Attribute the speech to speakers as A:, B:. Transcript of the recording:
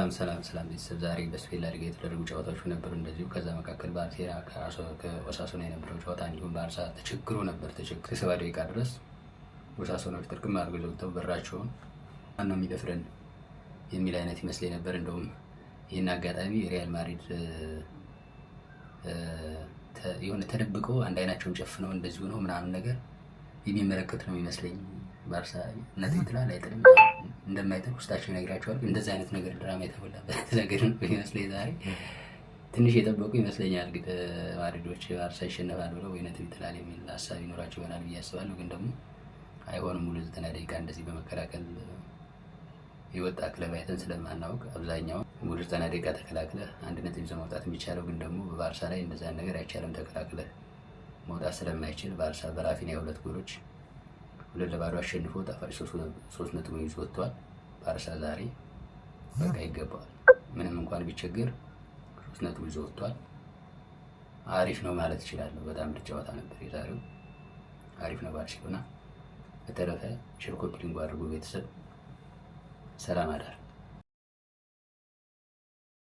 A: ሰላም ሰላም ሰላም ቤተሰብ፣ ዛሬ በስፔን ላሊጋ የተደረጉ ጨዋታዎች ነበሩ እንደዚሁ። ከዛ መካከል ባርሴሎና ከኦሳሱና የነበረው ጨዋታ እንዲሁም ባርሳ ተቸግሮ ነበር። ተቸግሮ 70 ደቂቃ ድረስ ኦሳሱናዎች ጥርቅም አድርገው ዘግተው በራቸውን ማነው የሚደፍረን የሚል አይነት ይመስለኝ ነበር። እንደውም ይህን አጋጣሚ ሪያል ማድሪድ የሆነ ተደብቀው አንድ አይናቸውን ጨፍነው እንደዚሁ ነው ምናምን ነገር የሚመለከት ነው የሚመስለኝ። ባርሳ ነጥብ ይጥላል አይጥልም እንደማይጥል ውስጣቸው ይነግራቸዋል። እንደዚህ አይነት ነገር ድራማ የተሞላበት ነገር ነው ይመስለኝ። ዛሬ ትንሽ የጠበቁ ይመስለኛል። ግን ማድሪዶች ባርሳ ይሸነፋል ብለው ወይ ነጥብ ይጥላል የሚል ሀሳብ ይኖራቸው ይሆናል ብዬ አስባለሁ። ግን ደግሞ አይሆንም። ሙሉ 90 ደቂቃ እንደዚህ በመከላከል የወጣ ክለብ አይተን ስለማናውቅ አብዛኛው ሙሉ 90 ደቂቃ ተከላክለ 1 ነጥብ ይዞ መውጣት የሚቻለው ግን ደግሞ በባርሳ ላይ እንደዛ ነገር አይቻልም። ተከላክለ መውጣት ስለማይችል ባርሳ በራፊና የሁለት ጎሎች 2-0 አሸንፎ ጣፋጭ 3 ነጥቡን ይዞ ወጥቷል። ባርሳ ዛሬ በቃ ይገባዋል። ምንም እንኳን ቢቸገር 3 ነጥቡ ይዞ ወጥቷል። አሪፍ ነው ማለት እችላለሁ። በጣም ምርጥ ጨዋታ ነበር የዛሬው። አሪፍ ነው ባርሴሎና። በተረፈ share፣ copy link አድርጉ ቤተሰብ። ሰላም አዳር።